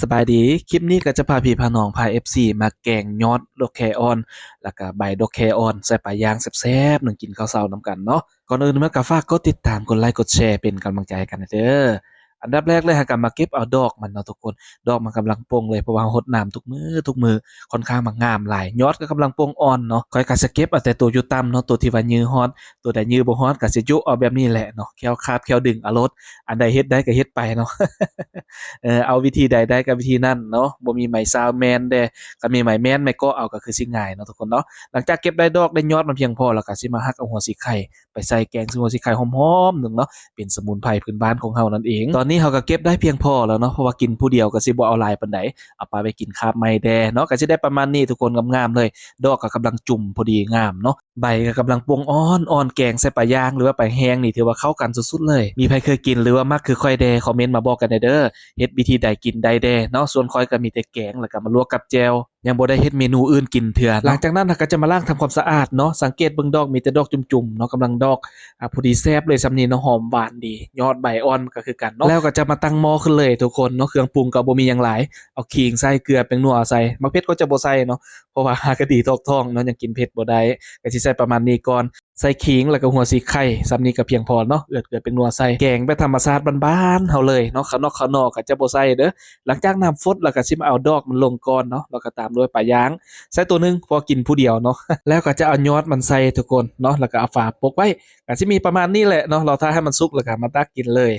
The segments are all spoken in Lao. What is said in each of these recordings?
ສະບາຍດີ, ຄລິບນີ້ກໍຈະພາພີ່ພານ້ອງ ພາເອັຟຊີມາແກງຍອດດອກແຄອ່ອນ ແລ້ວກໍໃບດອກແຄອ່ອນໃສ່ປາຍ່າງແຊບໆ ໜຶ່ງກິນເຂົ້າເຊົ້ານຳກັນເນາະ. ກ່ອນອື່ນໝົດກໍຝາກກົດຕິດຕາມ ກົດໄລ ກົດແຊ ເປັນກຳລັງໃຈໃຫ້ກັນແດ່ເດີ. ອັນດັບແລກເລີຍ ເຮົາກໍມາເກັບເອົາດອກມັນເນາະທຸກຄົນ, ດອກມັນກຳລັງປົ່ງເລີຍ ເພາະວ່າເຮົາຫົດນ້ຳທຸກມື້ທຸກມື້ ຄ່ອນຂ້າງວ່າງາມຫຼາຍ, ຍອດກໍກຳລັງປົ່ງອ່ອນເນາະ. ຂ້ອຍກໍຈະເກັບເອົາແຕ່ໂຕຢູ່ຕ່ຳເນາະ, ໂຕທີ່ວ່າຍືຮອດ, ໂຕໃດຍືບໍ່ຮອດກໍຊິຈຸເອົາແບບນີ້ແຫຼະເນາະ, ແຂ້ວຄາບແຂ້ວດຶງເອົາໂລດ, ອັນໃດເຮັດໄດ້ກໍເຮັດໄປເນາະ. ເອີ ເອົາວິທີໃດໄດ້ກໍວິທີນັ້ນເນາະ, ບໍ່ມີໄມ້ຊາວແມ່ນແດ່, ຄັນມີໄມ້ແມ່ນໄມ້ເກາະເອົາກໍຄືຊິງ່າຍເນາະທຸກຄົນເນາະ. ຫຼັງຈາກເກັບໄດ້ດອກໄດ້ຍອດມັນພຽງພໍແລ້ວ ກໍຊິມາຫັກເອົາຫົວສີໄຄໄປໃສ່ແກງ ເຊິ່ງຫົວສີໄຄຫອມໆໜຶ່ງເນາະ, ເປັນສະໝຸນໄພພື້ນບ້ານຂອງເຮົານັ້ນເອງ. ຕອນນີ້ເຮົາກໍເກັບໄດ້ພຽງພໍແລ້ວເນາະ, ເພາະວ່າກິນຜູ້ດຽວກໍຊິບໍ່ເອົາຫຼາຍປານໃດ, ເອົາປາໄວ້ກິນຄາບໃໝ່ແດ່ເນາະ. ກໍຊິໄດ້ປະມານນີ້ທຸກຄົນ, ງາມໆເລີຍ, ດອກກໍກຳລັງຈຸ່ມພໍດີງາມເນາະ. ໃບກໍກຳລັງປົ່ງອ່ອນໆ, ແກງໃສ່ປາຍ່າງ ຫຼືວ່າປາແຫ້ງນີ້ ຖືວ່າເຂົ້າກັນສຸດໆເລີຍ. ມີໃຜເຄີຍກິນ ຫຼືວ່າມັກຄືຂ້ອຍແດ່ ຄອມເມັນມາບອກກັນແດ່ເດີ, ເຮັດວິທີໃດກິນໄດ້ແດ່ເນາະ. ສ່ວນຂ້ອຍກໍມີແຕ່ແກງ ແລ້ວກໍມາລວກກັບແຈ່ວ, ຍັງບໍ່ໄດ້ເຮັດເມນູອື່ນກິນເທື່ອເນາະ. ຫຼັງຈາກນັ້ນເຮົາກໍຈະມາລ້າງທຳຄວາມສະອາດເນາະ, ສັງເກດເບິ່ງດອກມີແຕ່ດອກຈຸ່ມໆເນາະ, ກຳລັງດອກ ອາ ພໍດີແຊບເລີຍຊ່ຳນີ້ເນາະ, ຫອມຫວານດີ, ຍອດໃບອ່ອນກໍຄືກັນເນາະ. ແລ້ວກໍຈະມາຕັ້ງໝໍ້ຂຶ້ນເລີຍທຸກຄົນເນາະ, ເຄື່ອງປຸງກໍບໍ່ມີຫຍັງຫຼາຍ, ເອົາຂີງໃສ່ ເກືອ ແປ້ງນົວໃສ່, ໝາກເຜັດກໍຈະບໍ່ໃສ່ເນາະ ເພາະວ່າຫາກະດີຖອກທ້ອງເນາະ, ຍັງກິນເຜັດບໍ່ໄດ້, ກໍຊິໃສ່ປະມານນີ້ກ່ອນ. ໃສ່ຂີງ ແລ້ວກໍຫົວສີໄຄ ຊ່ຳນີ້ກໍພຽງພໍເນາະ, ເອືອດເກືອແປ້ງນົວໃສ່, ແກງແບບທຳມະຊາດບ້ານໆເຮົາເລີຍເນາະ. ຂ້າວນອກ ຂ້າວໜໍ່ກໍຈະບໍ່ໃສ່ເດີ. ຫຼັງຈາກນ້ຳຟົດແລ້ວກໍຊິມາເອົາດອກມັນລົງກ່ອນເນາະ, ແລ້ວກໍຕາມດ້ວຍປາຍ່າງ ໃສ່ໂຕໜຶ່ງ ເພາະວ່າກິນຜູ້ດຽວເນາະ. ແລ້ວກໍຈະເອົາຍອດມັນໃສ່ທຸກຄົນເນາະ, ແລ້ວກໍເອົາຝາປົກໄວ້, ກໍຊິມີປະມານນີ້ແຫຼະເນາະ, ລໍຖ້າໃຫ້ມັນສຸກແລ້ວກໍມາຕັກກິນເລີຍ.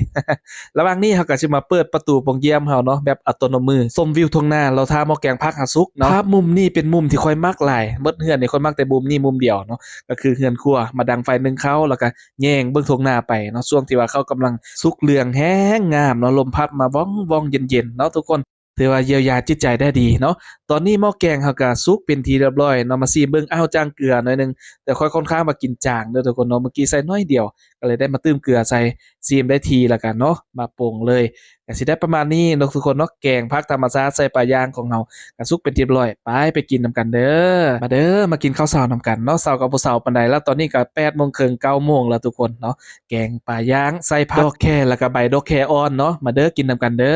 ລະຫວ່າງນີ້ເຮົາກໍຊິມາເປີດປະຕູປ່ອງຢ້ຽມເຮົາເນາະ ແບບອັດຕະໂນມື, ຊົມວິວທົ່ງນາ ລໍຖ້າໝໍ້ແກງຜັກເຮົາສຸກເນາະ. ພາບມຸມນີ້ເປັນມຸມທີ່ຂ້ອຍມັກຫຼາຍ, ໝົດເຮືອນນີ້ຂ້ອຍມັກແຕ່ມຸມນີ້ມຸມດຽວເນາະ, ກໍຄືເຮືອນຄົວ, ມາດັງໄຟໜຶ້ງເຂົ້າ ແລ້ວກໍແຍງເບິ່ງທົ່ງນາໄປເນາະ. ຊ່ວງທີ່ວ່າເຂົ້າກຳລັງສຸກເຫຼືອງແຮງງາມເນາະ, ລົມພັດມາວ່ອງໆເຢັນໆເນາະທຸກຄົນ, ຖືວ່າຢຽວຢາຈິດໃຈໄດ້ດີເນາະ. ຕອນນີ້ໝໍ້ແກງເຮົາກໍສຸກເປັນທີ່ຮຽບຮ້ອຍເນາະ, ມາຊີມເບິ່ງ ອ້າວ ຈາງເກືອໜ້ອຍໜຶ່ງ, ແຕ່ຂ້ອຍຄ່ອນຂ້າງວ່າກິນຈາງເດີທຸກຄົນເນາະ, ເມື່ອກີ້ໃສ່ໜ້ອຍດຽວ ກໍເລີຍໄດ້ມາຕື່ມເກືອໃສ່, ຊີມໄດ້ທີ່ແລ້ວກັນເນາະ, ມາປົງເລີຍ. ກໍຊິໄດ້ປະມານນີ້ເນາະທຸກຄົນເນາະ, ແກງຜັກທຳມະຊາດໃສ່ປາຍ່າງຂອງເຮົາ ກໍສຸກເປັນທີ່ຮຽບຮ້ອຍ. ໄປ ໄປກິນນຳກັນເດີ, ມາເດີ ມາກິນເຂົ້າເຊົ້ານຳກັນເນາະ. ເຊົ້າກໍບໍ່ເຊົ້າປານໃດລະ, ຕອນນີ້ກໍແປດໂມງເຄິ່ງ ເກົ້າໂມງລະທຸກຄົນເນາະ. ແກງປາຍ່າງໃສ່ຜັກດອກແຄ ແລ້ວກໍໃບດອກແຄອ່ອນເນາະ, ມາເດີ ກິນນຳກັນເດີ.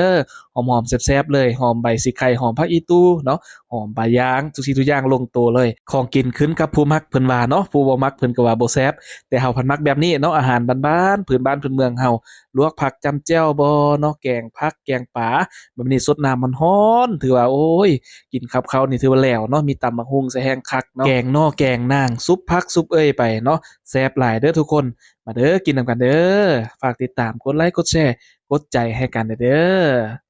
ຫອມໆແຊບໆເລີຍ, ຫອມໃບສີໄຄ, ຫອມຜັກອີ່ຕູເນາະ, ຫອມປາຍ່າງ, ທຸກສິ່ງທຸກຢ່າງລົງໂຕເລີຍ. ຂອງກິນຂຶ້ນກັບຜູ້ມັກເພິ່ນວ່າເນາະ, ຜູ້ບໍ່ມັກເພິ່ນກໍວ່າບໍ່ແຊບ, ແຕ່ເຮົາພັດມັກແບບນີ້ເນາະ, ອາຫານບ້ານໆ ພື້ນບ້ານພື້ນເມືອງເຮົາ. ລວກຜັກຈ້ຳແຈ່ວບໍເນາະ, ແກງຜັກແກງປາແບບນີ້, ສົດນ້ຳຮ້ອນໆ ຖືວ່າ ໂອ້ຍ ກິນກັບເຂົ້ານີ້ຖືວ່າແຫຼວເນາະ. ມີຕຳໝາກຫຸ່ງໃສ່ແຮງຄັກເນາະ, ແກງໜໍ່ແກງນາງ, ຊຸບຜັກຊຸບເອີ່ຍໄປເນາະ, ແຊບຫຼາຍເດີທຸກຄົນ. ມາເດີ ກິນນຳກັນເດີ. ຝາກຕິດຕາມ ກົດໄລ ກົດແຊ ກົດໃຈໃຫ້ກັນແດ່ເດີ.